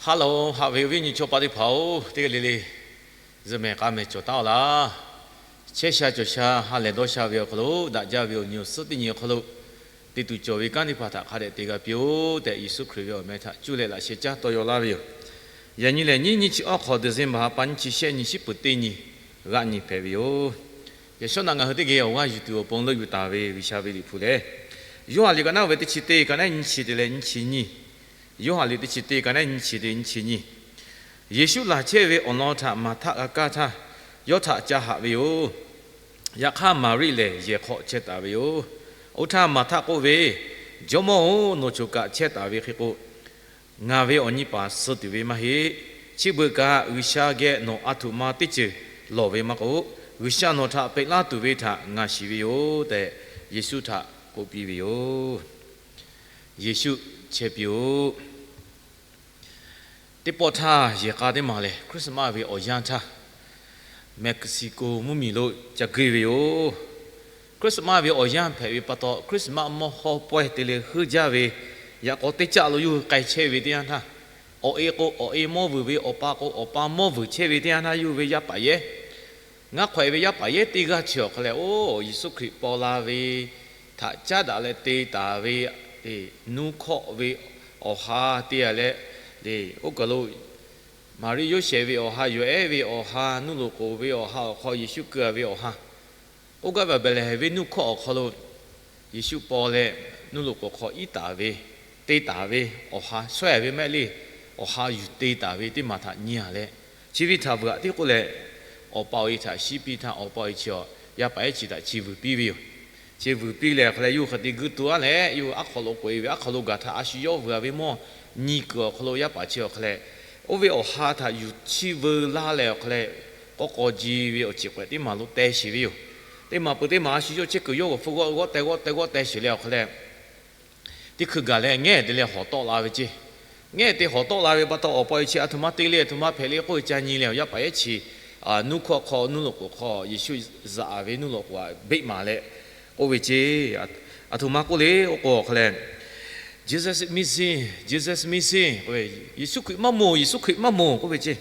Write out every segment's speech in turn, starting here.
Haˉ loˬ, haꞈ ve awˬ viˉ awˬ nyi chaw paˆ teˇ hpaˍ-oˬ, teˇ g'aˇ le le zuhꞈ mehˍ k'a mehˍ cawˬ taˉ-oˬ laˇ. Chehˇ sha cawˬ sha ha lehˬ dawˇ sha ve awˬ hk'aw lo, daꞈ jaˇ ve awˬ nyi awˬ suhˉ teˇ nyi awˬ hk'aw lo, te tuˬ cawˬ ve kanˉ teˇ hpaˍ htaꞈ hk'a dehꞈ te g'a piˇ-oˆ tehꞈ, Yeˍsuˆ Hkriꞈ ve awˬ meh htaꞈ cuˇ leh laꞈ sheh caˇ tawˇ yaw laˇ ve yoˬ. Yaꞈ nyi lehˬ, nyiˇ nyiˇ chi awˬ hk'awꞈ December ha pa nyiˇ chi shehˆ nyi shiˉ peuˬ teˇ nyi g'aˆ nyi hpehꞈ ve yoˬ. Yaꞈ shawˉ naꞈ ngaˬ hui teˇ geh awˬ g'aˇ yuˬ tuˬ awˬ pon leuˆ yuˬ taˍ ve G'uiˬsha ve liꞈ hpu lehˬ, Yoˇhanˬ liꞈ ka naˉ ve teˇ chi teˇ ka naˉ nyiˇ chi teˇ leh nyiˇ chi nyiˇ, Yoˇhanˬ liꞈ teˇ chi teˇ ka naˉ nyiˇ chi teˇ nyiˇ chi nyiˇ. Yeˍsuˆ laˬ chehˇ ve awˬ lawn htaꞈ Maˍhtaˆ g'a kaˇ htaˇ, yawˇ htaꞈ ca haꞈ ve yoˬ. Yaꞈ hk'aˇ, Maˍriˆ lehˬ yehˬ hk'aw chehˇ taˍ ve yoˬ. Oˇ htaˇ Maˍhtaˆ k'oˆ ve, Jawˇmawˇ-oˬ, nawˬ choˬ kaꞈ chehˇ taˍ ve hk'e k'o, ngaˬ ve awˬ nyi paˍ suh tuˬ ve maˇ heˆ. Chi beuꞈ kaꞈ, G'uiˬsha geh nawˬ a htoꞈ ma teˇ ceuˬ lawˬ ve maˇ k'oˆ, G'uiˬsha nawˬ htaꞈ peꞈ laˇ tuˬ ve htaꞈ ngaˬ shiˍ ve yoˬ tehꞈ, Yeˍsuˆ htaꞈ k'oˆ piˇ ve yoˬ. Yeˍsuˆ chehˇ piˇ-oˆ. Teˇ pawˆ htaˇ, yehˬ k'a teˇ maˬ lehˬ, Christmas ve awˬ yanˇ htaˇ, Mexico mvuhˇmiˬ lo ca geuˆ ve yoˬ. Christmas ve awˬ yanˇ hpehꞈ ve pa taw, Christmas mawˇ hawˇ pawehˇ te leh heuˆ jaˇ ve, yaꞈ k'aw teˇ caˆ lo yawˇ hui k'ai chehˇ ve teˇ yanˇ htaˇ, awˬ e k'o awˬ e mawˇ vuiˬ ve, awˬ pa k'o awˬ pa mawˇ vuiˬ chehˇ ve teˇ yanˇ htaˇ, yawˇ hui ve yaˇ paˍ yehˉ ngaˇ hk'awꞈ e ve yaˇ paˍ yehˉ teˇ g'aˇ chi awˬ hk'aw leh, oˇ Yeˍsuˆ Hkriꞈ paw la ve htaꞈ caˉ daꞈ leh te taˍ ve, nuˇ hkawˆ ve awˬ ha te a leh, oˇ kaˬ lo Maˍriˆ Yoˇsehꞈ ve awˬ ha, Yoˬ-ehˉ ve awˬ ha, nuˇ loꞈ k'oˍ ve awˬ ha awˬ hk'aw Yeˍsuˆ keu a ve awˬ ha, oˇ gaˇ ve Behˍlehˍhehnˍ venˇ nuˇ hkawˆ awˬ hk'aw lo Yeˍsuˆ paw leh, nuˇ loꞈ k'oˍ hk'aw iˉ taˍ ve, te taˍ ve awˬ ha, shawehˇ ve mehˆ le, awˬ ha yuˬ te taˍ ve teˇ maˬ htaꞈ nyi a leh, chi ve htaꞈ bvuhꞈ tiˉ k'oˆ leh, awˬ pa awˬ e htaꞈ shiˉ piˇ htaˇ, awˬ pa awˬ e chi awˬ yaˇ paˍ yehˉ chi htaꞈ chi vuiˬ piˇ ve yoˬ. Chi vuiˬ piˇ leh awˬ hk'aw leh, yawˇ hui hk'aˬ te guˇ tu a leh, yawˇ hui aˉ hk'aw lo k'oꞈ e ve, aˉ hk'aw lo gaˬ htaˇ a shu yawˇ vuiˬ a ve mawˇ nyi kuiˬ awˬ hk'aw lo yaˇ paˍ chi awˬ hk'aw leh, oˇ ve awˬ ha htaꞈ yuˬ chiˇ veu laˇ leh awˬ hk'aw leh, k'awꞈ k'awꞈ ji ve awˬ ceˬ k'awehꞈ teˇ maˬ lo teh sheˍ ve yoˬ. Teˇ maˬ peuˬ teˇ maˬ a shu yawˇ chehˇ kuiˬ yawˇ g'awˬ hpfuhˇ g'awˇ g'awˇ teh g'awˇ teh g'awˇ teh sheˍ leh awˬ hk'aw leh, teˇ hkui gaˬ leh ngehˇ te leh hawˍ tawˆ la ve ceˇ. Ngehˇ te hawˍ tawˆ la ve pa taw, awˬ pa awˬ e chi a htoꞈ ma te le, a htoꞈ ma hpehꞈ le k'oˆ ve ca nyi leh, awˬ yaˇ paˍ yehˉ chi nuˇ hkawˆ hk'aw, nuˇ loꞈ k'oˍ hk'aw Yeˍsuˆ zaꞈ ve nuˇ loꞈ k'oˍ a beˆ maˍ leh k'oˆ ve ceˇ. A htoꞈ ma k'oˆ le k'oˆ k'o awˬ hk'aw leh, Jesus missing, Jesus missing k'oˆ ve, Yeˍsuˆ Hkriꞈ maˇ moˬ, Yeˍsuˆ Hkriꞈ maˇ moˬ k'oˆ ve ceˇ.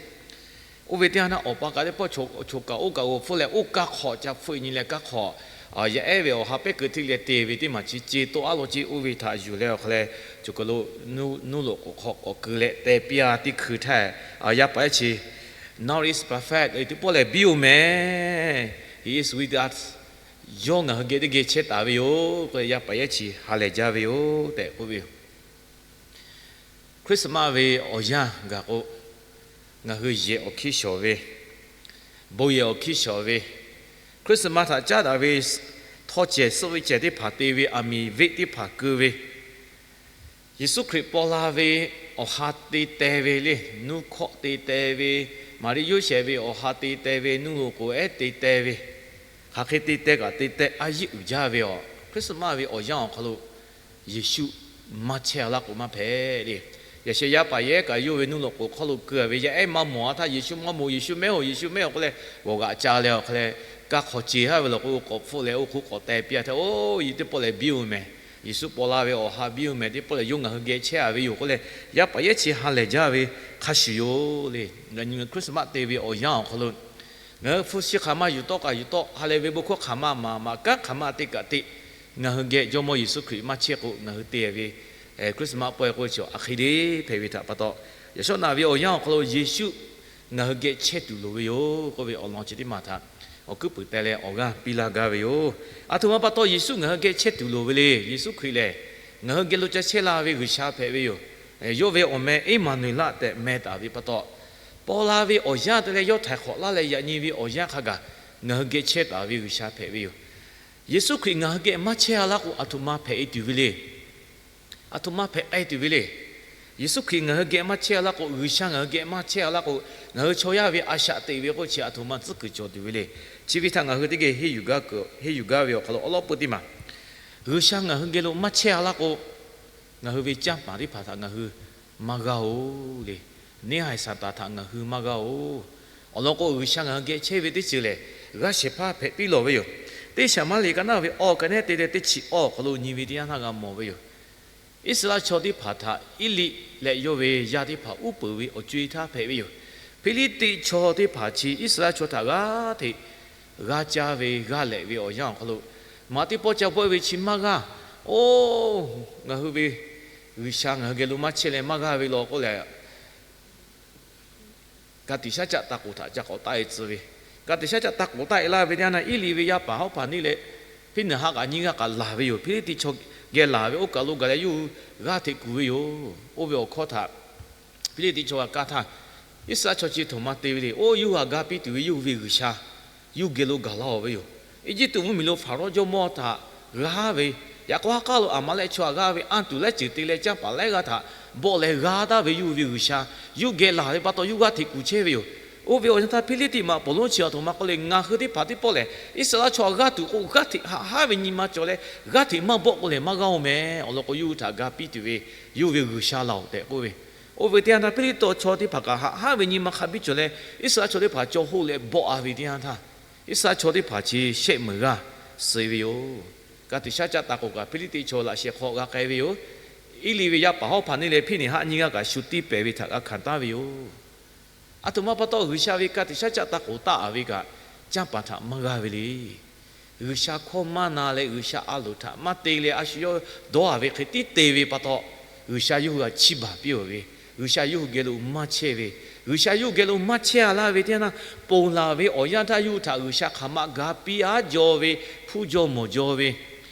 Oˇ ve teˇ yanˇ htaˇ, awˬ pa kaꞈ teˇ pawˆ choˬ kaꞈ oˇ kaꞈ g'awˬ hpfuhˇ leh, oˇ kaˇ hk'awꞈ ca hpfuhˆ nyi leh, kaˇ hk'awꞈ yaˇ ehˉ ve awˬ ha pehˉ keu hteˇ leh te ve teˇ maˬ chi ce taw aˉ law ceˇ. Oˇ ve htaꞈ yuˬ leh awˬ hk'aw leh, choˬ kaˬ lo nuˇ loꞈ k'oˍ hk'aw k'awꞈ keu leh teh piˇ a teˇ hkui htaˇ, yaˇ paˍ yehˉ chi, Now is perfect, teˇ pawˆ lehˬ biˇ-oˬ mehˍ. He is with us. Yawˇ ngaˬ hui geh teˇ geh chehˇ taˍ ve yoˬ k'oˆ leh, yaˇ paˍ yehˉ chi ha lehˬ jaˇ ve yoˬ tehꞈ k'oˆ ve yoˬ. Christmas ve awˬ yanˇ gaˬ k'o, ngaˬ hui yehˬ awˬ hkiˇ shawˍ ve, bon yehˬ awˬ hkiˇ shawˍ ve, Christmas htaꞈ caˉ daꞈ ve htawˇ cehˬ suhˆ ve cehˬ teˇ hpaˍ te ve, aˬ miˍ veˆ teˇ hpaˍ keu ve, Yeˍsuˆ Hkriꞈ paw la ve awˬ ha te teh ve le, nuˇ hkawˆ te teh ve, Maˍriˆ Yoˇsehꞈ ve awˬ ha te teh ve, nuˇ loꞈ k'oˍ ehˉ te teh ve, hk'aˬ hk'e te teh kaꞈ te teh a yiˉ uiˍ jaˇ ve awˬ Christmas ve awˬ yanˇ awˬ hk'aw lo Yeˍsuˆ maˇ chehˇ a laˇ k'o maˇ hpehꞈ le. Yaꞈ sheh yaˇ paˍ yehˉ kaꞈ yawˇ ve nuˇ loꞈ k'oˍ hk'aw lo keu a ve yaˇ ehˉ maˇ mawˬ a htaˇ, Yeˍsuˆ maˇ moˬ, Yeˍsuˆ mehˉ-oˬ, Yeˍsuˆ mehˉ-oˬ k'oˆ leh g'awˬ g'aꞈ ca leh awˬ hk'aw leh, kaˇ hk'awꞈ ce haˉ ve law k'o, k'awꞈ hpfuhˆ leh oˇ hk'oˆ k'awꞈ teh piˇ a htaˇ, oˇ yawˇ teˇ pawˆ lehˬ biˇ-oˬ mehˍ. Yeˍsuˆ paw la ve awˬ ha biˇ-oˬ mehˍ, teˇ pawˆ lehˬ yawˇ ngaˬ hui geh chehˇ a ve yoˬ k'oˆ leh, yaˇ paˍ yehˉ chi ha lehˬ jaˇ ve hk'a shuˍ yoˬ le. Ngaˬ hui Christmas te ve awˬ yanˇ awˬ hk'aw lo ngaˬ hui hpu shi hk'aˬ ma yuˬ tawˆ kaꞈ yuˬ tawˆ, ha lehˬ ve bon hkawˇ hk'aˬ ma maˍ maˍ, kanˉ hk'aˬ ma te kaꞈ te, ngaˬ hui geh Jawˇmawˇ Yeˍsuˆ Hkriꞈ maˇ chehˇ k'o, ngaˬ hui te ve Christmas pawehˇ k'oˆ ve chi a hk'e le hpehꞈ ve htaꞈ pa taw, yaꞈ shawˉ naꞈ ve awˬ yanˇ awˬ hk'aw lo Yeˍsuˆ ngaˬ hui geh chehˇ tuˬ loˍ ve yoˬ k'oˆ ve awˬ lawn chi teˇ maˬ htaꞈ awˬ kuiˉ puiˍ teh leh awˬ g'aˇ piˇ laˇ gaˇ ve yoˬ. A htoꞈ ma pa taw Yeˍsuˆ ngaˬ hui geh chehˇ tuˬ loˍ ve le. Yeˍsuˆ Hkriꞈ lehˬ ngaˬ hui geh lo ca chehˇ la ve G'uiˬsha hpehꞈ ve yoˬ. Yawˇ ve awˬ meh Eˇmaˍnuˍeˍlaˆ tehꞈ meh taˍ ve pa taw, paw la ve awˬ yanˇ te leh yawˇ htaiˍ hk'awꞈ laˇ leh yaꞈ nyi ve awˬ yanˇ hk'a gaˬ ngaˬ hui geh chehˇ taˍ ve G'uiˬsha hpehꞈ ve yoˬ. Yeˍsuˆ Hkriꞈ ngaˬ hui geh maˇ chehˇ a laˇ k'o, a htoꞈ ma hpehꞈ e tuˬ ve le. A htoꞈ ma hpehꞈ k'ai tuˬ ve le. Yeˍsuˆ Hkriꞈ ngaˬ hui geh maˇ chehˇ a laˇ k'o, G'uiˬsha ngaˬ hui geh maˇ chehˇ a laˇ k'o, ngaˬ hui chaw yaˇ ve a shaꞈ teꞈ ve k'oˆ chi a htoꞈ ma tcuhˉ kuiˬ cawˬ tuˬ ve le. Chi ve htaꞈ ngaˬ hui teˇ geh henˇ yuˬ gaˇ ve awˬ hk'aw lo awˉ lawˉ peuˇ teˇ maˬ, G'uiˬsha ngaˬ hui geh lo maˇ chehˇ a laˇ k'o, ngaˬ hui ve canˇ paˍ teˇ hpaˍ htaꞈ ngaˬ hui maˇ g'aˇ-oˬ le. Neˇ haiˬ Saˍtanˍ htaꞈ ngaˬ hui maˇ g'aˇ-oˬ. Awˬ lawn k'o, G'uiˬsha ngaˬ hui geh chehˇ ve teˇ ceuˬ lehˬ, g'aˇ shehˍ hpaˇ hpehꞈ piˇ lawˬ ve yoˬ. Teˇ Saˍmaˍriˆ ka naˉ ve awˬ ka nehˉ te leh teˇ chi awˬ awˬ hk'aw lo nyi ve teˇ yanˇ htaˇ g'a mawˬ ve yoˬ. Iˉsaˍreˍlaˆ chaw teˇ hpaˍ htaꞈ Eˇliˆ leh yawˇ ve yaˇ teˇ hpaˍ uˉ peunˍ ve awˬ co-e htaˇ hpehꞈ ve yoˬ. Hpiˇliˇtiˆ chaw teˇ hpaˍ chi Iˉsaˍreˍlaˆ chaw htaꞈ g'aˇ hteꞈ g'a caˇ ve g'aˇ lehꞈ ve awˬ yanˇ awˬ hk'aw lo, maꞈ teˇ pawˆ ca bawˆ ve chi maˇ g'aˇ. Oˇ, ngaˬ hui ve G'uiˬsha ngaˬ hui geh lo maˇ chehˇ leh maˇ g'aˇ ve law k'oˆ leh, ka tiꞈ shaˉ caˆ taˇ k'oˍ htaꞈ ca k'awꞈ taˆ-e tcuh ve, ka tiꞈ shaˉ caˆ taˇ k'oˍ taˆ-e laˇ ve teˇ yanˇ, Eˇliˆ ve yaˇ paˍ Hawˉhpaˍniˆ leh Hpiˇnaˍhaˆ kaꞈ nyiˇ g'aˇ kaꞈ laˬ ve yoˬ. Hpiˇliˇtiˆ chaw geh laˬ ve oˇ kaˬ lo gaˬ leh yawˇ hui g'aˇ hteꞈ kuˬ ve yoˬ. Oˇ ve awˬ hkawˇ htaꞈ Hpiˇliˇtiˆ chaw g'a kaˇ htaˇ, Iˉsaˍreˍlaˆ chaw chi htoꞈ ma te ve le. Oˇ, yawˇ hui htaꞈ ga piˇ tuˬ ve yawˇ hui ve G'uiˬsha yawˇ hui geh lo gaˬ laˇ-oˬ ve yoˬ. Eˇjiˇtuꞈ mvuhˇmiˬ lo Hpaˍrawˇ jawˇmawˇ htaꞈ g'aˇ ve, yaꞈ k'o ha k'aˉ lo Aˍmaˍlehˆ chaw htaꞈ g'aˇ ve, anˇ tuˬ laiˉ ceuˬ te leh canˇ paˍ laiˉ g'aˇ htaꞈ bawˆ leh g'a taˍ ve yawˇ hui ve G'uiˬsha yawˇ hui geh laˬ ve pa taw, yawˇ hui g'aˇ hteꞈ kuˬ chehˇ ve yoˬ. Oˇ ve awˬ yanˇ htaˇ Hpiˇliˇtiˆ maꞈ pawˍ lonˉ chi aˬ htoꞈ ma k'oˆ le, Ngaˬ hui teˇ hpaˍ teˇ pawˆ lehˬ, Iˉsaˍreˍlaˆ chaw htaꞈ g'aˇ tuˬ k'o, g'aˇ hteꞈ haꞈ haˉ ve nyi ma cawˬ leh, g'aˇ hteꞈ maˇ bawˆ k'oˆ lehˬ maˇ g'aˇ-oˬ meh. Awˬ lawn k'o, yawˇ hui htaꞈ ga piˇ tuˬ ve yawˇ hui ve G'uiˬsha laˬ-oˬ tehꞈ k'oˆ ve. Oˇ ve teˇ yanˇ htaˇ, Hpiˇliˇtiˆ chaw teˇ hpaˍ kaꞈ haꞈ haˉ ve nyi ma hk'a biˇ cawˬ leh, Iˉsaˍreˍlaˆ chaw teˇ hpaˍ caw hoˆ leh bawˆ-a ve teˇ yanˇ htaˇ, Iˉsaˍreˍlaˆ chaw teˇ hpaˍ chi shehˆ meunˍ g'aˇ suh ve yoˬ. Ka tiꞈ shaˉ caˆ taˇ k'oˍ kaꞈ Hpiˇliˇtiˆ chaw laꞈ sheh hk'aw g'a k'ai ve yoˬ. Eˇliˆ ve yaˇ paˍ Hawˉhpaˍniˆ leh Hpiˇnaˍhaˆ nyiˇ g'aˇ kaꞈ shu tiˇ pehˍ ve htaꞈ g'a hkanˍ taˍ ve yoˬ. Aˬ htoꞈ ma pa taw, G'uiˬsha ve ka tiꞈ shaˉ caˆ taˇ k'oˍ taˆ-a ve kaꞈ, canˇ paˍ htaꞈ maˇ g'aˇ ve le. G'uiˬsha hkawˇ maˇ na leh G'uiˬsha a loˍ htaꞈ maˇ te leh, a shu yawˇ dawˇ-a ve hk'e tiˉ te ve pa taw, G'uiˬsha yawˇ hui htaꞈ chiˇ baˬ piˇ-oˬ ve, G'uiˬsha yawˇ hui geh lo maˇ chehˇ ve, G'uiˬsha yawˇ hui geh lo maˇ chehˇ-a laˇ ve teˇ yanˇ, ponˬ laˬ ve awˬ yanˇ htaˇ yawˇ hui htaꞈ G'uiˬsha hk'aˬ ma ga piˇ-a jaw ve, hpuˇ jaw mawˬ jaw ve,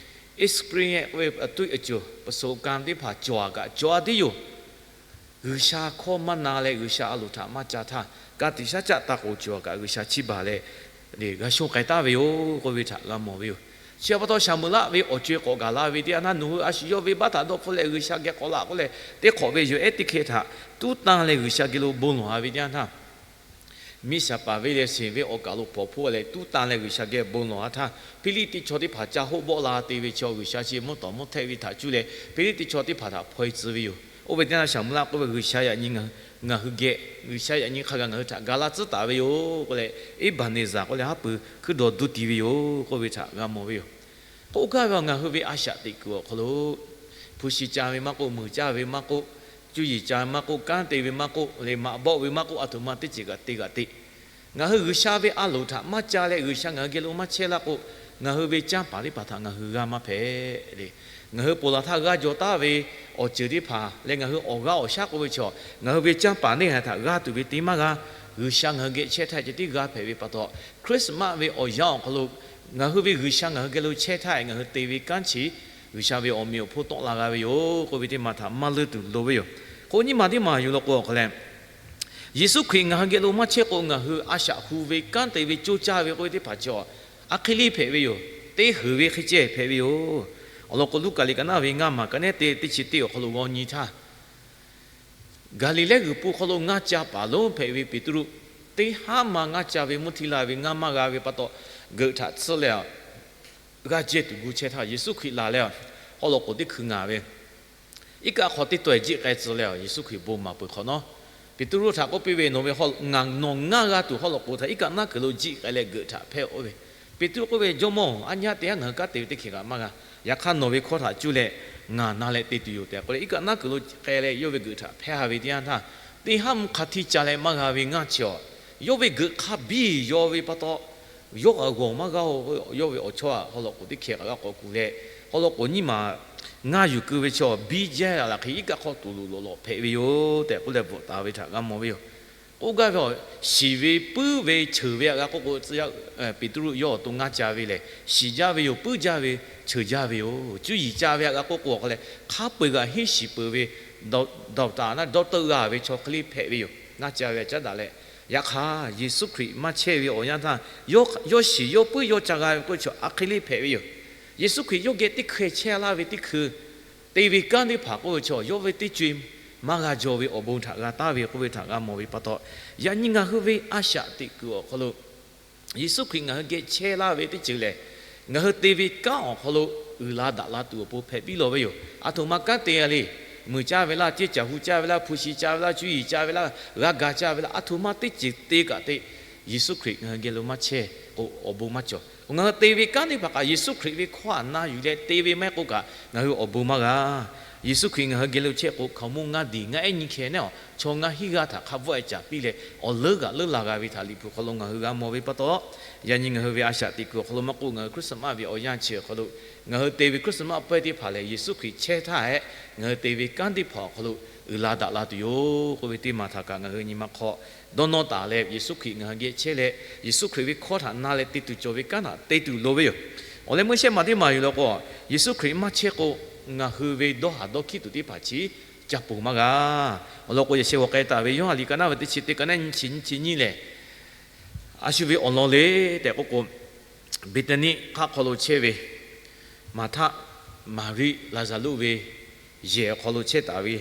experience ve awˬ tuˇ awˬ ceuˬ ประสบการณ์ teˇ hpaˍ cawˬ-a kaꞈ cawˬ-a tiˉ yoˬ. G'uiˬsha hkawˇ maˇ na leh G'uiˬsha a loˍ htaꞈ maˇ ca htaˇ, ka tiꞈ shaˉ caˆ taˇ k'oˍ cawˬ-a kaꞈ G'uiˬsha chiˇ baˬ leh g'a shonˇ k'ai taˍ ve yoˬ k'oˆ ve htaꞈ g'a mawˬ ve yoˬ. Chi pa taw, Saˍmoˍeˍlaˆ ve awˬ co-e k'awꞈ gaˬ la ve teˇ yanˇ, nawˬ hui a shu yawˇ ve baˆ htaꞈ dawˇ hpfuhˆ leh G'uiˬsha geh k'awꞈ laꞈ k'oˆ leh, teˇ hk'awꞈ ve yawˬ ehˉ teˇ hkeh htaꞈ tuˉ tanˇ leh G'uiˬsha geh lo bon lawˬ-a ve teˇ yanˇ htaˇ, miˇ shaˍ paˍ ve leh sheˍ ve awˬ kaˬ lo hpawnˬ hpoˆ leh tuˉ tanˇ leh G'uiˬsha geh bon lawˬ-a htaˇ, Hpiˇliˇtiˆ chaw teˇ hpaˍ ca hoˆ bawˆ la te ve chaw, G'uiˬsha chi mvuhˇ tawˍ mvuhˇ htehˆ ve htaꞈ cuˇ leh Hpiˇliˇtiˆ chaw teˇ hpaˍ htaꞈ hpaw-e tcuh ve yoˬ. Oˇ ve teˇ yanˇ, Saˍmoˍeˍlaˆ k'oˆ ve, G'uiˬsha yaꞈ nyi ngaˬ hui geh, G'uiˬsha yaꞈ nyi hk'a gaˬ ngaˬ hui htaꞈ ga laˇ tcuhˉ taˍ ve yoˬ k'oˆ leh, Eˇbaˍneˍzaˍ k'oˆ leh haˉ pui hkuiˉ dawˬ duˇ ti ve yoˬ k'oˆ ve htaꞈ g'a mawˬ ve yoˬ. K'oˆ gaˇ ve, ngaˬ hui ve a shaꞈ teꞈ kuiˬ awˬ hk'aw lo hpu shi ca ve maˇ k'oˆ, muiˬ caˇ ve maˇ k'oˆ, cuˇ yiˍ ca ve maˇ k'oˆ, kanˉ te ve maˇ k'oˆ, leh maꞈ bawˆ ve maˇ k'oˆ, aˬ htoꞈ ma teˇ ceuˬ kaꞈ te kaꞈ te, ngaˬ hui G'uiˬsha ve a loˍ htaꞈ maˇ ca leh G'uiˬsha ngaˬ hui geh lo maˇ chehˇ laˇ k'o, ngaˬ hui ve canˇ paˍ teˇ hpaˍ htaꞈ ngaˬ hui g'aˇ maˇ hpehꞈ le. Ngaˬ hui ponˬ laˬ htaˇ g'aˇ jaw taˉ ve awˬ ceuˬ teˇ hpaˍ leh ngaˬ hui awˬ g'aˇ awˬ shaˉ k'oˆ ve chaw, ngaˬ hui ve canˇ paˍ neˇ haiˬ htaꞈ g'aˇ tuˬ ve te maˇ g'a. G'uiˬsha ngaˬ hui geh chehˇ htaˇ ceh tiˉ g'a hpehꞈ ve pa taw, Christmas ve awˬ yanˇ awˬ hk'aw lo ngaˬ hui ve G'uiˬsha ngaˬ hui geh lo chehˇ htaˇ ngaˬ hui te ve kanˉ chi G'uiˬsha ve awˬ meꞈ awˬ hponˇ tawˆ la g'a ve yoˬ k'oˆ ve teˇ maˬ htaꞈ maˇ leunˇ tuˬ loˍ ve yoˬ. K'o nyiˇ maˬ teˇ maˬ yuˬ law k'o awˬ hk'a leh, Yeˍsuˆ Hkriꞈ ngaˬ hui geh lo maˇ chehˇ k'o, ngaˬ hui a shaꞈ hu ve kanˉ te ve coˇ caˇ ve k'oˆ ve teˇ hpaˍ chi a hk'e le hpehꞈ ve yoˬ. Teˇ heuˬ ve hk'e ceh hpehꞈ ve yoˬ. Awˬ lawn k'o, Luˉkaꞈ liꞈ ka naˉ ve ngaˇ maˬ ka neˉ te teˇ chi teˇ awˬ hk'aw lo g'aw nyi htaˇ, Gaˍliˍlehˇ g'uiˬ pun hk'aw lo ngaˇ ca paˍ lonˉ hpehꞈ ve Peˍtruˆ, teˇ haˉ ma ngaˇ ca ve mvuhˇ htiˇ la ve ngaˇ maˇ g'a ve pa taw, geuꞈ htaꞈ tsuhˇ leh a, g'aˇ jehˇ tuˬ gu chehˇ htaˇ, Yeˍsuˆ Hkriꞈ laˬ leh a, haw lawꞈ k'oˍ teˇ hkui ngaˬ ve, iˉ kaˆ hk'aw teˇ taw-e jiˆ k'ai tcuh leh a, Yeˍsuˆ Hkriꞈ bon maˍ peuˬ hk'awꞈ nawˉ, Peˍtruˆ htaꞈ k'oˆ piˇ ve, Nawˬ ve ngaˬ nawˬ ngaˇ g'a tuˬ haw lawꞈ k'oˍ htaꞈ iˉ kaˆ naˉ kuiˬ lo jiˆ k'ai leh geuꞈ htaꞈ hpehˇ-oˆ ve. Peˍtruˆ k'oˆ ve, Jawˇmawˇ-oˬ, aˉ nyi haˉ te haˉ ngaˬ hui kanˉ te ve teˇ hkeh kaꞈ maˇ g'a. Yaꞈ hk'aˇ nawˬ ve hkawˇ htaꞈ cuˇ leh ngaˬ na leh te tuˬ yoˬ tehꞈ k'oˆ leh, iˉ kaˆ naˉ kuiˬ lo k'ai leh yawˇ ve geuꞈ htaꞈ hpehˇ-a ve teˇ yanˇ htaˇ, teˇ haˉ mvuhˇ hk'a htiˇ ca leh maˇ g'a ve ngaˇ chi a, yawˇ ve geuꞈ hk'a biˇ yaw ve pa taw, yawˇ kaꞈ g'awˬ maˇ g'a-oˬ. Yawˇ ve awˬ chawˇ a haw lawꞈ k'oˍ teˇ hkeh kaꞈ g'a k'awꞈ kuˬ leh, haw lawꞈ k'oˍ nyiˇ maˬ ngaˇ yuˬ keu ve chi a biˇ jaˇ laꞈ hk'e iˉ kaˆ hk'aw tuˬ loꞈ lawꞈ lawꞈ hpehꞈ ve yoˬ tehꞈ k'oˆ leh bvuhꞈ taˍ ve htaꞈ g'a mawˬ ve yoˬ. K'oˆ gaˇ ve a, shiˍ ve puiˉ ve cheuˬ ve a g'a k'oˆ k'o, tcuh yaˇ Peˍtruˆ yawˇ awˬ to ngaˇ ca ve lehˬ, shiˍ jaˇ ve yoˬ, puiˉ jaˇ ve, cheuˬ jaˇ ve yoˬ. Cuˇ yiˍ ca ve a g'a k'oˆ k'o awˬ hk'a leh, hk'a peu-eˬ g'aꞈ henˉ shiˍ peuˬ ve, dawˬ taˍ naˉ dawˇ teuˆ g'a ve chaw hk'e le hpehꞈ ve yoˬ. Ngaˇ ca ve a caˉ daꞈ leh, yaꞈ hk'aˇ Yeˍsuˆ Hkriꞈ maˇ chehˇ ve awˬ yanˇ htaˇ, yawˇ shiˍ yawˇ puiˉ yawˇ ca g'a ve k'oˆ ve chaw a hk'e le hpehꞈ ve yoˬ. Yeˍsuˆ Hkriꞈ yawˇ geh teˇ hkeh chehˇ laˇ ve teˇ hkui, te ve kanˉ teˇ hpaˍ k'oˆ ve chaw yawˇ ve teˇ co-e maˇ g'a jaw ve awˬ bon htaꞈ g'a taˍ ve k'oˆ ve htaꞈ g'a mawˬ ve pa taw, yaꞈ nyi ngaˬ hui ve a shaꞈ teꞈ kuiˬ awˬ hk'aw lo Yeˍsuˆ Hkriꞈ ngaˬ hui geh chehˇ laˇ ve teˇ ceuˬ lehˬ, ngaˬ hui te ve kanˉ awˬ hk'aw lo uiˍ la daꞈ la tuˬ awˬ pon hpehꞈ piˇ lawˬ ve yoˬ. Aˬ htoꞈ ma kanˉ te-a le. Muiˬ caˇ ve laˇ, ceˇ caˬ hu caˇ ve laˇ, hpu shi ca ve laˇ, cuˇ yiˍ ca ve laˇ, g'a ga ca ve laˇ, aˬ htoꞈ ma teˇ ceuˬ te kaꞈ te, Yeˍsuˆ Hkriꞈ ngaˬ hui geh lo maˇ chehˇ k'o, awˬ bon maˇ cawˬ. Ngaˬ hui te ve kanˉ teˇ hpaˍ kaꞈ Yeˍsuˆ Hkriꞈ ve hkawˇ htaꞈ na yuˬ leh te ve maˇ heˆ k'oˆ kaꞈ, ngaˬ hui awˬ bon maˇ g'a. Yeˍsuˆ Hkriꞈ ngaˬ hui geh lo chehˇ k'o, hkaoˍmonˇ ngaˇ diˬ ngaˇ ehˉ nyiˇ hkeh neˉ awˬ chaw ngaˇ hinˉ g'aˇ htaꞈ hk'a bvuhˆ-e caˍ piˇ leh, awˬ leuˉ g'aꞈ leuˉ la g'a ve htaꞈ Liꞈ hpu hk'aw lo ngaˬ hui g'a mawˬ ve pa taw, yaꞈ nyi ngaˬ hui ve a shaꞈ teꞈ kuiˬ awˬ hk'aw lo maˇ k'oˆ, ngaˬ hui Christmas ve awˬ yanˇ chi awˬ hk'aw lo, ngaˬ hui te ve Christmas pawehˇ teˇ hpaˍ lehˬ, Yeˍsuˆ Hkriꞈ chehˇ htaˇ hehꞈ ngaˬ hui te ve kanˉ teˇ hpaˍ awˬ hk'aw lo uiˍ la daꞈ la tuˬ yoˬ k'oˆ ve teˇ maˬ htaꞈ kaꞈ ngaˬ hui nyi ma hk'aw dawˇ nawˇ taˍ leh, Yeˍsuˆ Hkriꞈ ngaˬ hui geh chehˇ leh, Yeˍsuˆ Hkriꞈ ve hkawˇ htaꞈ na leh te tuˬ cawˬ ve kanˉ htaꞈ te tuˬ loˍ ve yoˬ. Awˬ leh meuˇ shehˆ maˬ teˇ maˬ yoˬ law k'o, Yeˍsuˆ Hkriꞈ maˇ chehˇ k'o, ngaˬ hui ve dawˇ haˍ dawˇ hkiˉ tuˬ teˇ hpaˍ chi ca ponˬ maˇ g'a. Awˬ lawn k'o, yaꞈ sheh g'awˬ k'ai taˍ ve Yoˇhanˬ liꞈ ka naˉ ve teˇ chi teˇ ka naˉ nyi chi nyi lehˬ, a shu ve awˬ lawn le tehꞈ k'oˆ k'o, Beˍtaˍniˆ hk'aˆ hk'aw lo chehˇ ve Maˍhtaˆ, Maˍriˆ, Laˍzaˍruˆ ve yehˬ awˬ hk'aw lo chehˇ taˍ ve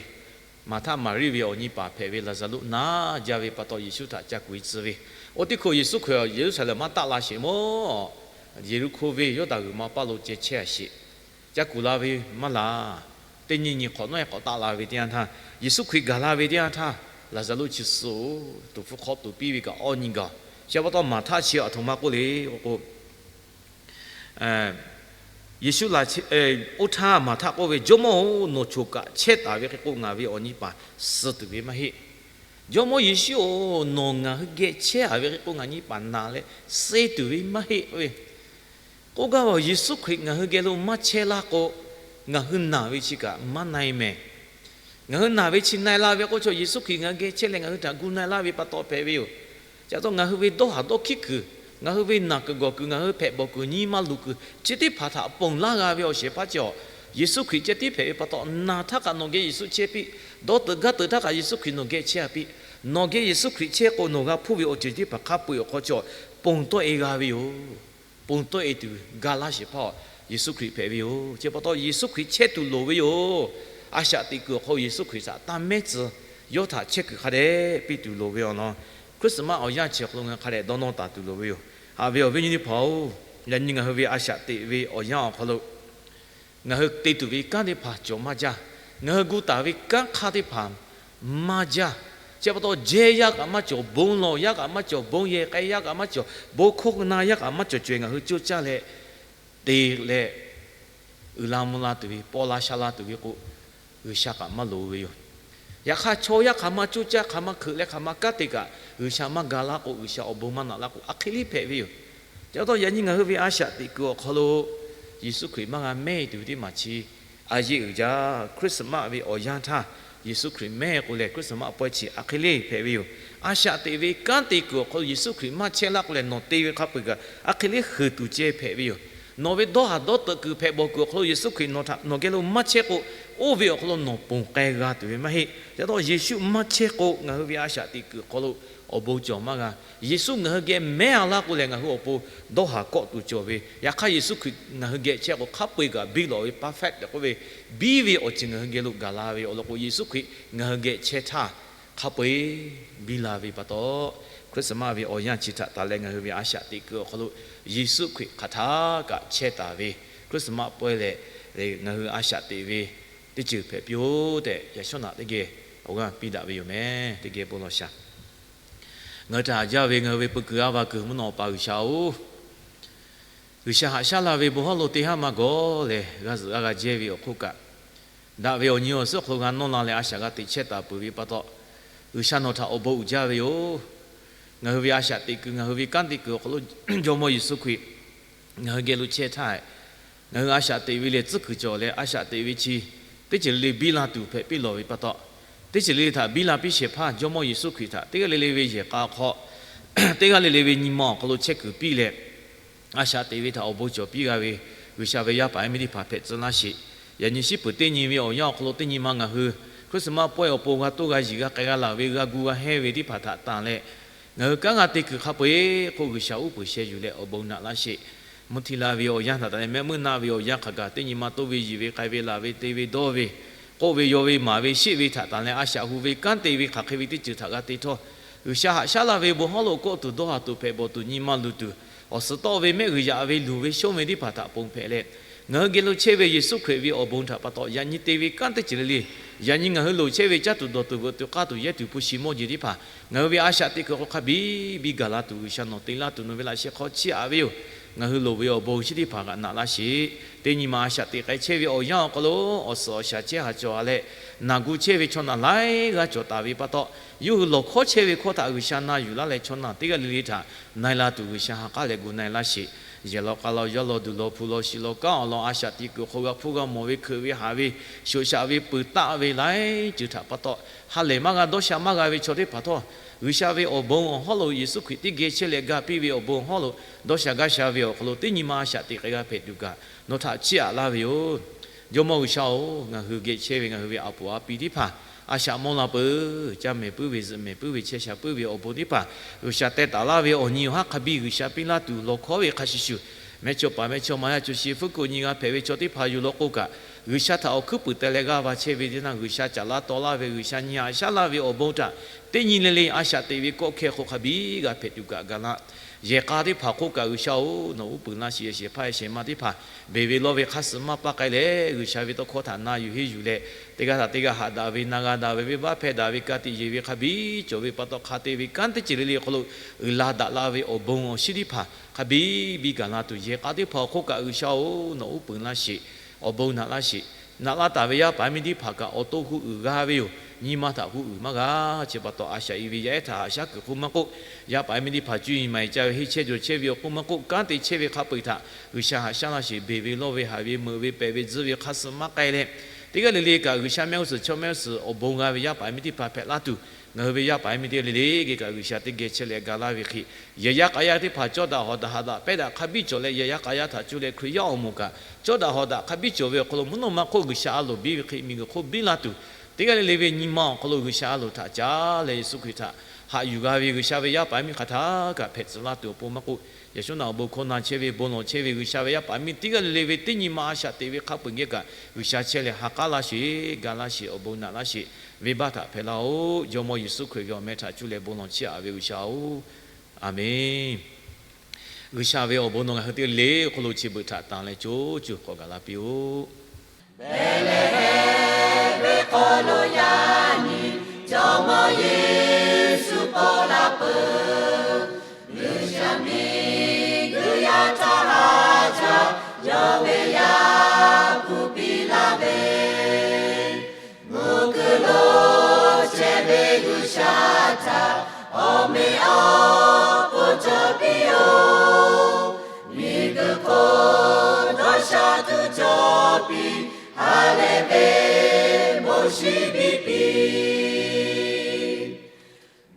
Maˍhtaˆ, Maˍriˆ ve awˬ nyi paˍ hpehꞈ ve Laˍzaˍruˆ na jaˇ ve pa taw, Yeˍsuˆ htaꞈ ca kuˬ e tcuh ve. Oˇ teˇ hkui Yeˍsuˆ Hkriꞈ Yeˍruˆsaˍlehnˍ maˇ taˆ la sheˍ mawˇ, Yeˍriˆhkoˇ venˇ Yawˇdanˍ g'uiˬ ma paˇ lo ceh chehˇ a sheˍ. Ca kuˬ la ve maˇ laˬ. Teˇ nyi nyi hk'awꞈ nawˉ e k'awꞈ taˆ la ve teˇ yanˇ htaˇ, Yeˍsuˆ Hkriꞈ gaˬ la ve teˇ yanˇ htaˇ, Laˍzaˍruˆ chi suh-oˬ, tuˍ hpfuhˇ hk'aw tuˍ piˇ ve kaꞈ awˇ nyi gaˬ. Chi pa taw Maˍhtaˆ chi a htoꞈ ma k'oˆ le k'o, Yeˍsuˆ la, oˇ htaˇ Maˍhtaˆ k'oˆ ve, Jawˇmawˇ-oˬ, nawˬ choˬ kaꞈ chehˇ taˍ ve hk'e k'o, ngaˬ ve awˬ nyi paˍ suh tuˬ ve maˇ heˆ. Jawˇmawˇ Yeˍsuˆ-oˬ, nawˬ ngaˬ hui geh chehˇ a ve hk'e k'o, ngaˬ nyi paˍ naˬ leh suh tuˬ ve maˇ heˆ ve. K'oˆ gaˇ ve, Yeˍsuˆ Hkriꞈ ngaˬ hui geh lo maˇ chehˇ laˇ k'o, ngaˬ hui naˬ ve chi kaꞈ maˇ na-e mehˍ. Ngaˬ hui naˬ ve chi na-e la ve k'oˆ chaw, Yeˍsuˆ Hkriꞈ ngaˬ hui geh chehˇ leh ngaˬ hui htaꞈ gu na-e laˇ ve pa taw hpehꞈ ve yoˬ. Chi pa taw ngaˬ hui ve dawˇ haˍ dawˇ hkiˉ kuiˬ, ngaˬ hui ve naˬ kuiˬ gawˬ kuiˬ, ngaˬ hui hpehꞈ bawˬ kuiˬ, nyi ma luˬ kuiˬ, chi teˇ hpaˍ htaꞈ ponˬ laˇ g'a ve awˬ shehˍ hpaˇ chi awˬ, Yeˍsuˆ Hkriꞈ ceh tiˉ hpehꞈ ve pa taw, naˬ htaˇ kaꞈ nawˬ geh Yeˍsuˆ chehˇ piˇ, dawˇ teuꞈ gaˇ teuꞈ htaˇ kaꞈ Yeˍsuˆ Hkriꞈ nawˬ geh chehˇ a piˇ, nawˬ geh Yeˍsuˆ Hkriꞈ chehˇ k'o, nawˬ g'a hpuˇ ve awˬ ceuˬ teˇ hpaˍ hk'a peu-eˬ awˬ hk'aw cawˬ, ponˬ tawˆ-e g'a ve yoˬ. Ponˬ tawˆ-e tuˬ ga laˇ shehˍ hpaˇ Yeˍsuˆ Hkriꞈ hpehꞈ ve yoˬ. Chi pa taw Yeˍsuˆ Hkriꞈ chehˇ tuˬ loˍ ve yoˬ. A shaꞈ teꞈ kuiˬ awˬ hk'aw lo Yeˍsuˆ Hkriꞈ htaꞈ taˇ mehˉ tcuh, yawˇ htaꞈ chehˇ kuiˬ hk'a dehꞈ piˇ tuˬ loˍ ve awˬ lawn, Christmas awˬ yanˇ chi awˬ hk'aw lo ngaˬ hui hk'a dehꞈ dawˇ nawˇ taˍ tuˬ loˍ ve yoˬ. Haꞈ ve awˬ viˉ nyi teˇ hpaˍ-oˬ, yaꞈ nyi ngaˬ hui ve a shaꞈ teꞈ ve awˬ yanˇ awˬ hk'aw lo ngaˬ hui te tuˬ ve kanˉ teˇ hpaˍ cawˬ maˇ jaˇ. Ngaˬ hui gu taˍ ve kanˉ hk'aˇ teˇ hpaˍ maˇ jaˇ. Chi pa taw jehˇ yaˇ kaꞈ maˇ cawˬ, bon lawˬ yaˇ kaꞈ maˇ cawˬ, bon yehˬ k'ai yaˇ kaꞈ maˇ cawˬ, bon hkawˇ na yaˇ kaꞈ maˇ cawˬ caweh ngaˬ hui coˇ caˇ leh te leh, uiˍ la mvuh la tuˬ ve, paw la sha la tuˬ ve k'o, G'uiˬsha kaꞈ maˇ loˍ ve yoˬ. Yaꞈ hk'aˇ, chaw yaˇ hk'aˬ ma coˇ caˇ, hk'aˬ ma hkeuꞈ leh hk'aˬ ma kanˉ te kaꞈ, G'uiˬsha maˇ ga laˇ k'o, G'uiˬsha awˬ bon maˇ naꞈ laˇ k'o, a hk'e le hpehꞈ ve yoˬ. Chi pa taw yaꞈ nyi ngaˬ hui ve a shaꞈ teꞈ kuiˬ awˬ hk'aw lo Yeˍsuˆ Hkriꞈ maˇ g'a mehˉ tuˬ ve teˇ maˬ chi a yeˆ uiˍ jaˇ. Christmas ve awˬ yanˇ htaˇ Yeˍsuˆ Hkriꞈ mehˉ k'o lehˬ, Christmas pawehˇ chi a hk'e le hpehꞈ ve yoˬ. A shaꞈ teꞈ ve kanˉ te kuiˬ awˬ hk'aw lo Yeˍsuˆ Hkriꞈ maˇ chehˇ laˇ k'o lehˬ, nawˬ te ve hk'a peu-eˬ kaꞈ a hk'e le heuˬ tuˬ ceh hpehꞈ ve yoˬ. Nawˬ ve dawˇ haˍ dawˇ teuꞈ kuiˬ hpehꞈ bawˬ kuiˬ awˬ hk'aw lo Yeˍsuˆ Hkriꞈ nawˬ htaꞈ nawˬ geh lo maˇ chehˇ k'o, oˇ ve awˬ hk'aw lo nawˬ ponˬ k'ai g'a tuˬ ve maˇ heˆ. Chi pa taw Yeˍsuˆ maˇ chehˇ k'o, ngaˬ hui ve a shaꞈ teꞈ kuiˬ awˬ hk'aw lo awˬ bon cawˬ maˇ g'a. Yeˍsuˆ ngaˬ hui geh mehˉ a laˇ k'o lehˬ, ngaˬ hui awˬ pon dawˇ haˍ kawˆ tuˬ cawˬ ve. Yaꞈ hk'aˇ, Yeˍsuˆ Hkriꞈ ngaˬ hui geh chehˇ k'o, hk'a peu-eˬ kaꞈ biˇ lawꞈ ve perfect tehꞈ k'oˆ ve, biˇ ve awˬ ceuˬ ngaˬ hui geh lo gaˬ la ve awˬ lawn k'o, Yeˍsuˆ Hkriꞈ ngaˬ hui geh chehˇ htaˇ, hk'a peu-eˬ biˇ la ve pa taw, Christmas ve awˬ yanˇ chi htaꞈ tanˬ leh ngaˬ hui ve a shaꞈ teꞈ kuiˬ awˬ hk'aw lo Yeˍsuˆ Hkriꞈ hk'aˬ htaˇ kaꞈ chehˇ taˍ ve Christmas pawehˇ lehˬ, ngaˬ hui a shaꞈ teꞈ ve teˇ ceuˬ hpehꞈ piˇ-oˆ tehꞈ, yaꞈ shawˉ naꞈ teˇ geh awˬ g'aˇ piˇ daꞈ ve yoˬ meh. Teˇ geh bon lawˬ shaˍ. Ngaˬ hui htaꞈ haꞈ jaˇ ve ngaˬ hui ve peu kuiˬ a va kuiˬ mvuhˇ naw Awˬ pa G'uiˬsha-oˬ, G'uiˬsha haꞈ shaˉ la ve bon hawˉ lo teˇ haˉ maˇ gawˬ lehˬ, g'a zuhꞈ g'a g'a jehˇ ve awˬ hk'oˆ kaꞈ, daꞈ ve awˬ nyi awˬ suhˉ hk'aw lo g'a nawˇ la leh a shaꞈ g'a teꞈ chehˇ taˍ peuˬ ve pa taw, G'uiˬsha nawˬ htaꞈ awˬ bon uiˍ jaˇ ve yoˬ. Ngaˬ hui ve a shaꞈ teꞈ kuiˬ, ngaˬ hui ve kanˉ te kuiˬ awˬ hk'aw lo Jawˇmawˇ Yeˍsuˆ Hkriꞈ ngaˬ hui geh lo chehˇ htaˇ, ngaˬ hui a shaꞈ teꞈ ve lehˬ tcuhˉ kuiˬ cawˬ leh a shaꞈ teꞈ ve chi teˇ ceuˬ le le biˇ la tuˬ hpehꞈ piˇ lawˬ ve pa taw, teˇ ceuˬ le le htaꞈ biˇ la piˇ shehˍ hpaˇ Jawˇmawˇ Yeˍsuˆ Hkriꞈ htaꞈ teˇ g'aˇ le le ve yehˬ k'a awˬ hk'aw, teˇ g'aˇ le le ve nyi ma awˬ hk'aw lo chehˇ kuiˬ piˇ leh, a shaꞈ teꞈ ve htaꞈ awˬ bon cawˬ piˇ g'a ve G'uiˬsha ve yaˇ paˍ yaˇ miˇ teˇ hpaˍ hpehꞈ tcuh laˇ sheˍ. Yaꞈ nyi shiˉ peuˬ teˇ nyi ve awˬ yanˇ awˬ hk'aw lo teˇ nyi ma ngaˬ hui Christmas pawehˇ awˬ pon g'a toˇ g'a yiˬ g'a k'ai g'a laˬ ve g'a gu g'a heh ve teˇ hpaˍ htaꞈ tanˬ leh, ngaˬ hui kanˉ g'a te kuiˬ hk'a peu-eˬ hk'oˆ G'uiˬsha uˉ peunˍ sheh yuˬ leh awˬ bon naꞈ laˇ sheˍ. Mvuhˇ htiˇ la ve awˬ yanˇ htaꞈ tanˬ leh mehˆ meuˇ naˆ ve awˬ yanˇ hk'aˬ kaꞈ teˇ nyi ma toˇ ve yiˬ ve k'ai ve laˬ ve te ve dawˇ ve, k'oˆ ve yaw ve maˍ ve sheˆ ve htaꞈ tanˬ leh a shaꞈ hu ve kanˉ te ve hk'aˬ hk'e ve teˇ ceuˬ htaꞈ g'a te htawˇ, G'uiˬsha haꞈ shaˉ laˇ ve bon hawˉ lo kawˆ tuˬ dawˇ haˍ tuˬ hpehꞈ bawˬ tuˬ nyi ma luˬ tuˬ, awˬ suhˍ tawˆ ve mehˆ g'uiˬ yaꞈ ve luˬ ve shonˇ ve teˇ hpaˍ htaꞈ ponˬ hpehꞈ leh, ngaˬ hui geh lo chehˇ ve Yeˍsuˆ Hkriꞈ ve awˬ bon htaꞈ pa taw yaꞈ nyi te ve kanˉ teˇ ceuˬ le le, yaꞈ nyi ngaˬ hui loˍ chehˇ ve caˇ tuˬ dawˬ tuˬ veuꞈ tuˬ k'aˇ tuˬ yehˇ tuˬ hpu shi mawˇ jeˬ teˇ hpaˍ ngaˬ hui ve a shaꞈ teꞈ kuiˬ hk'aw hk'a biˇ biˇ gaˬ la tuˬ G'uiˬsha nawˬ te laˇ tuˬ nawˬ ve laꞈ sheh hk'aw chiˇ aꞈ ve yoˬ. Ngaˬ hui loˍ ve awˬ bon chi teˇ hpaˍ kaꞈ naꞈ laˇ sheˍ. Teˇ nyi ma a shaꞈ teꞈ k'ai chehˇ ve awˬ yanˇ awˬ hk'aw lo awˬ suhˍ awˬ shaˍ chehˇ haˍ cawˬ a leh, naˬ gu chehˇ ve chaw naˬ laiˉ g'aˇ cawˬ taˍ ve pa taw, yawˇ hui lawˬ hkawˇ chehˇ ve hkawˇ htaꞈ G'uiˬsha na yuˬ laˇ leh, chaw naˬ teˇ g'aˇ le le htaꞈ na e la tuˬ G'uiˬsha ha k'aˉ leh gu na e laˇ sheˍ. Yehˬ law k'a law, yaˇ law duˬ law, hpu law shi law, kanˉ awˬ lawn, a shaꞈ teꞈ kuiˬ hk'aw g'a hpuˇ g'a mawˬ ve, hkeuꞈ ve haˍ ve, shoꞈ shaꞈ ve, peuˬ taˆ ve laiˉ ceuˬ htaꞈ pa taw, ha lehˬ maˇ g'a, dawˇ sha maˇ g'a ve chaw teˇ hpaˍ htawˇ, G'uiˬsha ve awˬ bon awˬ hawˉ lo, Yeˍsuˆ Hkriꞈ teˇ geh chehˇ leh ga piˇ ve awˬ bon awˬ hawˉ lo dawˇ sha gaˇ sha ve awˬ hk'aw lo teˇ nyi ma a shaꞈ teꞈ k'ai g'a hpehꞈ tuˬ kaꞈ, nawˬ htaꞈ chiˇ aꞈ laˇ ve yoˬ. Jawˇmawˇ G'uiˬsha-oˬ, ngaˬ hui geh chehˇ ve ngaˬ hui ve a poˍ a pi teˇ hpaˍ a shaꞈ mawˇ la peuˬ. Caˇ mehˍ puiˉ ve, zuhꞈ mehˍ puiˉ ve, chehˇ sha puiˉ ve awˬ bon teˇ hpaˍ G'uiˬsha teh taˍ laˇ ve awˬ nyi awˬ haˉ hk'a biˇ G'uiˬsha piˇ laˇ tuˬ, lawˬ hkawˇ ve hk'a shuˍ shuˍ, mehˇchawˇ paˍ mehˇchawˇma yaˇ co shi fuˉ ko nyi g'a hpehꞈ ve chaw teˇ hpaˍ yoˬ law k'o kaꞈ, G'uiˬsha htaꞈ awˬ hkuiˉ puiˍ teh leh g'aˇ va chehˇ ve teˇ naˇ, G'uiˬsha caˍ laˇ taw laˇ ve, G'uiˬsha nyi haꞈ shaˉ laˇ ve awˬ bon htaꞈ teˇ nyi le le a shaꞈ teꞈ ve kawˆ hkeh hk'aw hk'a biˇ g'a hpehꞈ tuˬ kaꞈ ga laˇ. Yehˬ k'a teˇ hpaˍ hk'oˆ kaꞈ G'uiˬsha-oˬ, nawˬ uˉ peunˍ laˇ sheˍ. Yehˬ shehˍ hpaˇ yehˬ shehˍ ma teˇ hpaˍ beˬ ve lawˇ ve hk'aˇ suh maˇ paˇ k'ai leh, G'uiˬsha ve tawˇ hkawˇ htaꞈ na yuˬ henˇ yuˬ leh, teˇ g'aˇ htaꞈ teˇ g'aˇ haꞈ daꞈ ve, na g'a daꞈ ve, venˇbaˆ hpehˇ daꞈ ve, ka tiꞈ yeˬ ve hk'a biˇ cawˬ ve pa taw, hk'a te ve kanˉ teˇ ceuˬ le le awˬ hk'aw lo uiˍ la daꞈ la ve awˬ bon awˬ shinˉ teˇ hpaˍ hk'a biˇ biˇ gaˬ la tuˬ, yehˬ k'a teˇ hpaˍ awˬ hk'oˆ kaꞈ G'uiˬsha-oˬ, nawˬ uˉ peunˍ laˇ sheˍ. Awˬ bon naꞈ laˇ sheˍ. Naꞈ laˇ taˍ ve yaˇ paˍ miˇ teˇ hpaˍ kaꞈ awˬ to hu uiˍ g'a ve yoˬ. Nyi ma htaꞈ hu uiˍ maˇ g'a. Chi pa taw, a shaꞈ i ve yaˇ ehˉ htaꞈ haꞈ shaˉ kuiˬ hk'oˆ maˇ k'oˆ, yaˇ paˍ miˇ teˇ hpaˍ cuˇ yiˍ maˍ yiˍ ca ve henˇ chehˇ jawˬ chehˇ ve awˬ hk'oˆ maˇ k'oˆ, kanˉ te chehˇ ve hk'a peu-eˬ htaꞈ G'uiˬsha haꞈ shaˉ laˇ sheˍ. Beˬ ve lawˇ ve haꞈ ve, meuꞈ ve pehꞈ ve, tzuhˇ ve hk'aˇ suh maˇ k'ai leh, teˇ g'aˇ le le kaꞈ G'uiˬsha mehˆ g'uˇ suhˍ chaw mehˆ g'uˇ suhˍ awˬ bon g'a ve yaˇ paˍ miˇ teˇ hpaˍ hpehꞈ laˇ tuˬ, ngaˬ hui ve yaˇ paˍ miˇ teˇ g'aˇ le le geh kaꞈ G'uiˬsha teˇ geh chehˇ leh ga laˇ ve hk'e, yehˬ yaˇ k'a yaˇ teˇ hpaˍ cawˇ daꞈ hawˍ daꞈ haꞈ daꞈ pehˇ daꞈ hk'a biˇ cawˬ leh, yehˬ yaˇ k'a yaˇ htaꞈ cuˇ leh Hkriꞈ yaˇ awˬ moˍ kaꞈ cawˇ daꞈ hawˍ daꞈ hk'a biˇ cawˬ ve awˬ hk'aw lo, mvuhˇ naw ma hk'oˆ G'uiˬsha a loˍ biˇ ve hk'e miˬguiˬ hk'oˆ biˇ laˇ tuˬ, teˇ g'aˇ le le ve nyi ma awˬ hk'aw lo G'uiˬsha a loˍ htaꞈ caˉ leh Yeˍsuˆ Hkriꞈ htaꞈ haꞈ yuˬ g'a ve G'uiˬsha ve yaˇ paˍ miˇ hk'aˬ htaˇ kaꞈ hpehꞈ tcuh laˇ tuˬ awˬ pon maˇ k'oˆ, yaꞈ shawˉ naꞈ awˬ bon hkawˇ na chehˇ ve, bon lawˬ chehˇ ve G'uiˬsha ve yaˇ paˍ miˇ teˇ g'aˇ le le ve teˇ nyi ma a shaꞈ teꞈ ve hk'a peu-eˬ geh kaꞈ G'uiˬsha chehˇ leh ha k'aˉ laˇ sheˍ, ga laˇ sheˍ, awˬ bon naꞈ laˇ sheˍ. Venˇbaˆ htaꞈ hpehꞈ laˇ-oˆ. Jawˇmawˇ Yeˍsuˆ Hkriꞈ ve awˬ meh htaꞈ cuˇ leh bon lawˬ chiˇ aꞈ ve G'uiˬsha-oˬ, Aˍmenˇ. G'uiˬsha ve awˬ bon nawˬ ngaˬ hui teˇ g'aˇ le le awˬ hk'aw lo chi beuꞈ htaꞈ tanˬ leh co cuˬ k'awꞈ gaˬ la piˇ-oˆ. Behˍlehˍhehnˍ ve hk'aw lo yaꞈ nyi Jawˇmawˇ Yeˍsuˆ paw la peuˬ. G'uiˬsha miˬguiˬ yaˇ htaꞈ haꞈ jaˇ, yawˇ ve Yaˇ hpu piˇ laˇ ve, mvuhˇ kuiˬ lo chehˇ ve G'uiˬsha htaꞈ awˬ meꞈ awˬ hponˇ cawˬ piˇ-oˆ. Miˬguiˬ hk'oˆ dawˇ sha tuˬ cawˬ piˇ, ha lehˬ ve bon shinˉ biˇ piˇ.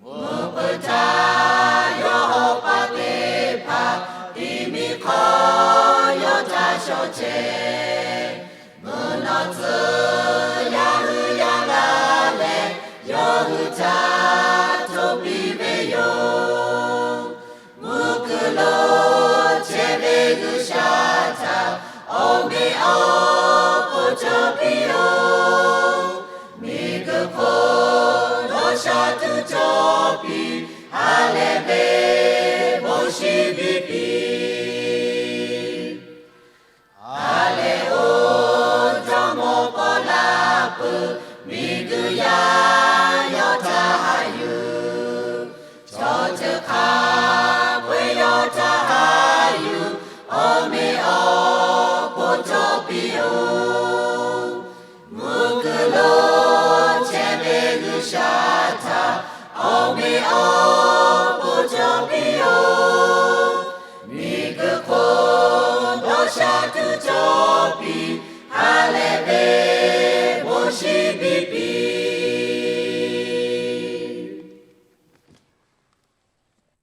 Mvuhˇ peuˬ htaˇ yawˇ awˬ pa teˇ hpaˍ tiꞈ miˬ hk'aw yawˇ htaꞈ shawˍ chehˇ. Mvuhˇ naw tcuh yaˇ hui yaˇ g'a leh, yawˇ hui htaꞈ hto piˇ ve yoˬ. Mvuhˇ kuiˬ lo chehˇ ve G'uiˬsha htaꞈ awˬ meꞈ awˬ hponˇ cawˬ piˇ-oˆ. Miˬguiˬ hk'oˆ dawˇ sha tuˬ cawˬ piˇ, ha lehˬ ve bon shinˉ biˇ piˇ. Ha lehˬ oˬ, Jawˇmawˇ paw la peuˬ, miˬguiˬ yaˇ yawˇ htaꞈ haꞈ yuˬ. Chaw ceuˬ hk'a peu-eˬ yawˇ htaꞈ haꞈ yuˬ, awˬ meꞈ awˬ hponˇ cawˬ piˇ-oˆ. Mvuhˇ kuiˬ lo chehˇ ve G'uiˬsha htaꞈ awˬ meꞈ awˬ hponˇ cawˬ piˇ-oˆ. Miˬguiˬ hk'oˆ dawˇ sha tuˬ cawˬ piˇ, ha lehˬ ve bon shinˉ biˇ piˇ.